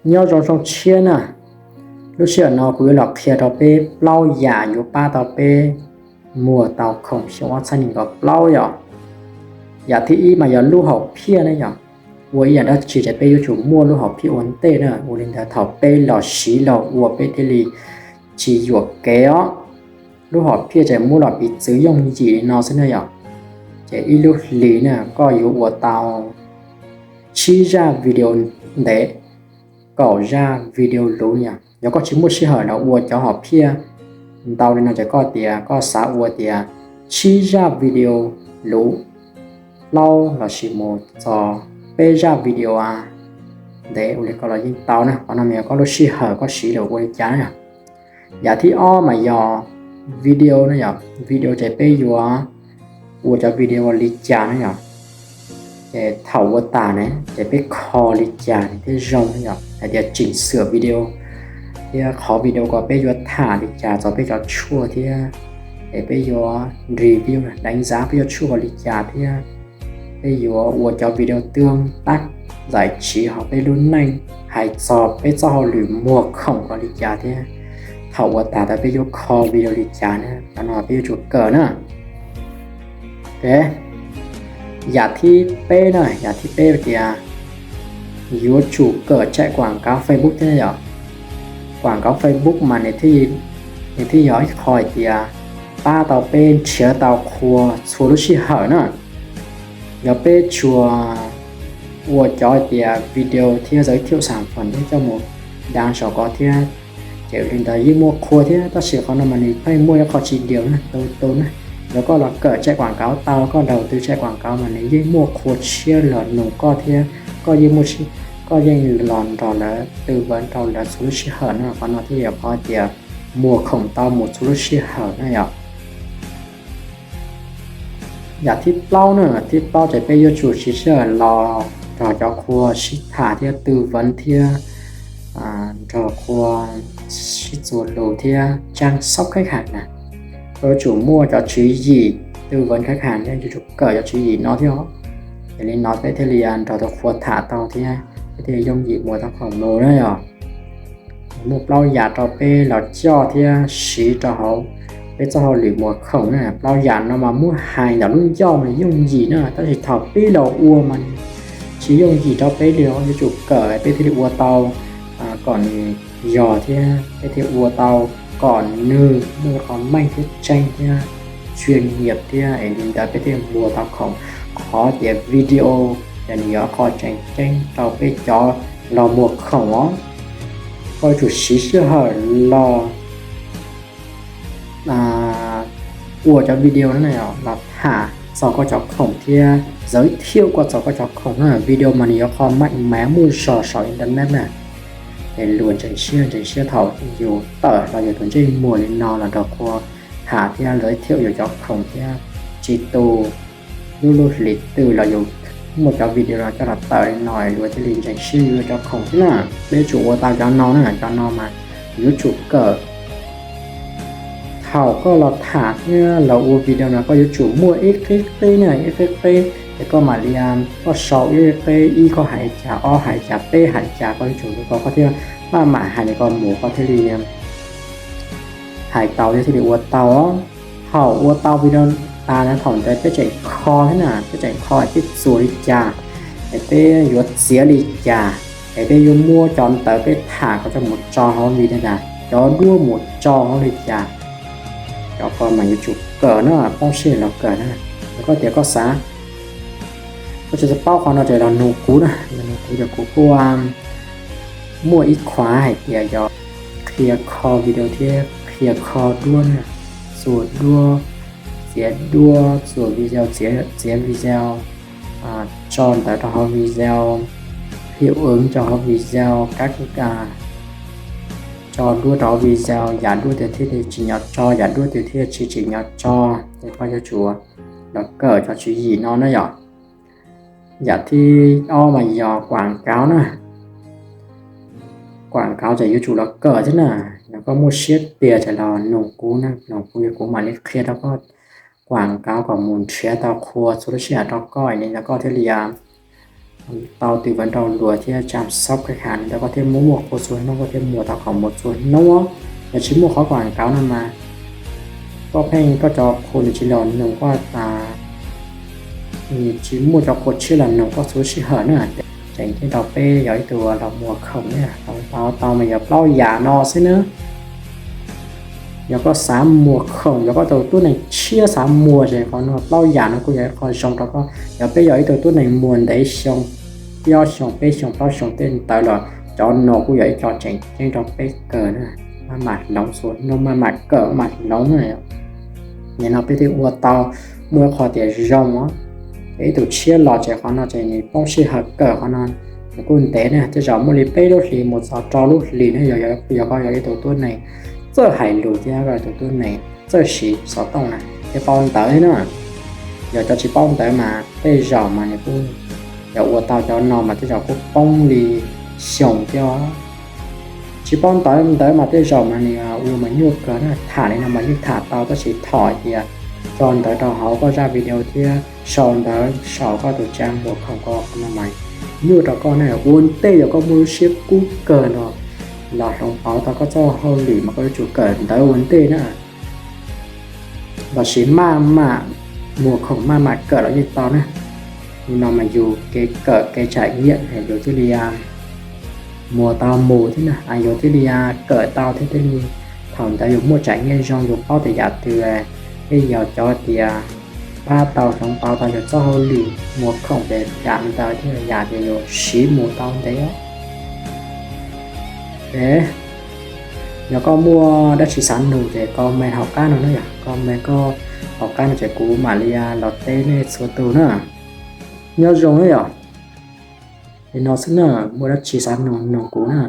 Nyob zoo zoo tshiab na, lub sij hawm no kuv yuav los qhia rau peb plaub yam yuav pab tau peb muag tau khoom xyoo ob txhiab nees nkaum plaub yom. Yam thib ib mas yog lub hom phiaj na yom. Ua ib yam dab tsi ces peb yuav tsum muaj lub hom phiaj ua ntej na, ua li ntawd thaum peb los siv los ua peb thiaj li tsis yuam kev os. Lub hom phiaj ces muab los piv txwv yooj yim li no xwb na yom. Ces ib lub hlis na koj yuav ua tau tsib zaj video ntev, kaum zaj video luv yom. Yog koj tsis muaj sij hawm los ua cov hom phiaj ntau li no ces koj tias koj xav ua tias tsib zaj video luv, plaub lossis mus txog peb zaj video ntev ua li ko los yeej tau na. Qhov no mas yog koj lub sij hawm koj siv los ua li cas na yom. Yam thib ob mas yog video na yom. Video ces peb yuav ua cov video li cas na yom. Ces thaum ua tas ne ces peb kho li cas nws thiaj zoo na yom, hais tias chỉnh sửa video thiab qhov video ko peb yuav tham li cas txog peb cov tshuaj thiab, es peb yuav review deev xav peb cov tshuaj ko li cas thiab peb yuav ua cov video tương tác giải trí hauv peb lub neej, hais txog peb txoj hauj lwm muag khoom ko li cas thiab thaum ua tas tau peb yuav kho video li cas na, cov no peb yuav tsum kawm na. Yam thib peb na, yam thib peb tias yuav tsum kawm chạy quảng cáo Facebook thiab yom. Quảng cáo Facebook mas nws thiaj yog ib qho hais tias pab tau peb nrhiav tau qhua txhua lub sij hawm na. Yog peb tsuas ua cov hais tias video thiab giới thiệu sản phẩm thiab coj mus đăng saum ko thiab, ces li ntawd yeej muaj qhua thiab, tab sis qhov no mas nws pheej muaj ib qho tsis diaus na, tu tu na. Yog koj los kawm chạy quảng cáo tau, koj đầu tư chạy quảng cáo mas nws yeej muaj qhua tshiab los nug koj thiab, koj yeej muaj, koj yeej los nrog lawv tư vấn rau lawv txhua lub sij hawm na. Qhov no thiaj yog qhov tias muag khoom tau mus txhua lub sij hawm na yom. Yam thib plaub na, thib plaub ces peb yuav tsum siv sij hawm los nrog cov qhua sib tham thiab tư vấn thiab nrog qhua sib txuas lus thiab chăm sóc khách hàng na. Koj yuav tsum muaj cov tswv yim tư vấn khách hàng thiab yuav tsum kawm cov tswv yim no thiab. Yog li no peb thiaj li nrog tus qhua tham tau thiab peb thiaj yooj yim muag tau khoom mus na yom. Muaj plaub yam rau peb los coj thiab siv rau hauv peb txoj hauj lwm muag khoom na. Plaub yam no mas muab hais ntawm lub ncauj mas yooj yim na, tab sis thaum pib los ua mas tsis yooj yim rau peb li, yuav tsum kawm peb thiaj li ua tau kom nws yog thiab peb thiaj ua tau kom nws muaj qhov meej thiab tseeb thiab chuyên nghiệp thiab es li ntawd peb thiaj muag tau khoom. Qhov tias video ces nws yog qhov tseem ceeb rau peb cov los muag khoom os. Koj yuav tsum siv sij hawm los ua cov video no los tham txog koj cov khoom thiab giới thiệu koj txog koj cov khoom na. Video mas nws yog qhov meej mas muaj zog saum internet na. Es luag ntseeg siab ntseeg siab thaum yus tawm los yus tus ntsej muag li no los nrog qhua tham thiab giới thiệu yus cov khoom thiab tsis tu lub lub hlis twg los yus muaj cov video no coj los tawm li no luag thiaj li ntseeg siab yus cov khoom thiab na. Peb yuav tsum ua tau cov no na, cov no mas yuav tsum kawm. Thaum koj los tham thiab los ua video no koj yuav tsum muaj ib qib qib na, ib qib qib es koj mam li, koj sau ib qib, ib koj hais cas, ob hais cas, peb hais cas, koj yuav tsum ko koj thiaj maj mam hais li ko mus koj thiaj li hais tau thiab thiaj li ua tau. Thaum ua tau video tas na thaum ntawd peb tseem kho thiab na, peb tseem kho peb txuas li cas, es peb yuav txiav li cas, es peb yuav muab cov ntawd peb tham ko coj mus tso hauv video, cov duab mus tso hauv li cas. Cov ko mas yuav tsum kawm na, poob siab los kawm na. Yog koj tias koj xav, koj tsis tau paub qhov no ces los nug kuv na, los nug kuv ces kuv kuj muaj ib khóa hais tias yog qhia kho video thiab qhia kho duab na, txuas duab, txiav duab, txuas video, txiav video, tso ntawv rau hauv video, hiệu ứng rau hauv video, các tso duab rau hauv video, yam duab twg thiaj li tsim nyog tso, yam duab twg thiaj tsis tsim nyog tso, ces koj yuav tsum los kawm cov tswv yim no na yom. Yam thib ob mas yog quảng cáo na. Quảng cáo ces yuav tsum los kawm thiab na. Yog koj muaj siab tiag ces los nug kuv na, nug kuv, kuv mam li qhia rau koj quảng cáo kom mus nrhiav tau qhua txhua lub sij hawm rau koj, li ntawd koj thiaj li, tau tus vas nrau luas thiab tsa xob kha khas ntawd koj thiaj muaj muaj qhua txhua hnub, koj thiaj muag tau khoom muag txhua hnub. Yog tsis muaj qhov kom nkauv no mas koj pheej koj cov qhua nws tsis los nug koj, tsis muaj cov qhua tshiab los nug koj txhua sij hawm na. Tseem ceeb rau peb yog ib tug los muag khoom na, tau tau mas yog plaub yam no xwb na. Yog koj xav muag khoom, yog koj tus tub neeg tshiab xav muag ces qhov no plaub yam no kuj yog ib qho zoo rau koj. Yog peb yog ib tug tub neeg muag ntev xyoo, ob xyoo peb xyoo plaub xyoo tej ntawd los cov no kuj yog ib co tseem ceeb rau peb kawg na. Maj mam hloov txhua hnub, maj mam kawm, maj mam hloov na. Nim no peb thiaj ua tau muaj ib qho tias zoo os. Ces ib tug tshiab los ces qhov no ces nws poob sij hawm kawm qhov no nws kuj ntev na, tej zaum muaj li peb lub hlis mus txog rau lub hlis na. Yog koj yog ib tug tub neeg txawj hais lus thiab koj yog tus tub neeg txawj siv xov tooj na thiab paub ntawv thiab na. Yog cov tsis paub ntawv mas tej zaum mas nws kuj yog ua tau cov no mas tej zaum kuj poob li xyoo thiab. Tsis paub ntawv ntawv mas tej zaum mas nws ua mas nyuaj kawg na, tham li no mas yeej tham tau tab sis thaum hais tias tso ntawv rau hauv koj zaj video thiab sau ntawv saum koj tus tsab muag khoom ko no mas nyuaj rau koj na. Ua ntej yog koj muaj lub siab kub kawg los los hloov pauv tau koj txoj hauj lwm mas koj yuav tsum kawm ntawv ua ntej na. Los sis maj mam muag khoom maj mam kawm los yeej tau na. Nim no mas yus kev kawm kev tsim nyog yus thiaj li muag tau mus thiab na, yus thiaj li kawm tau thiab thiaj li thaum ntawd yus muaj tsim nyog zoo yus paub tias yam twg thiaj yog cov tias pab tau hloov pauv tau yus txoj hauj lwm muag khoom ces yam ntawd thiaj yam tias yus siv mus tau ntev. Es yog koj muaj dab tsi xav nug ces comment hauv qab no na yom, comment koj hauv qab no ces kuv mam li los teb nej txhua tus na. Nyob zoo na yom. Li no xwb na, muaj dab tsi xav nug nug kuv na.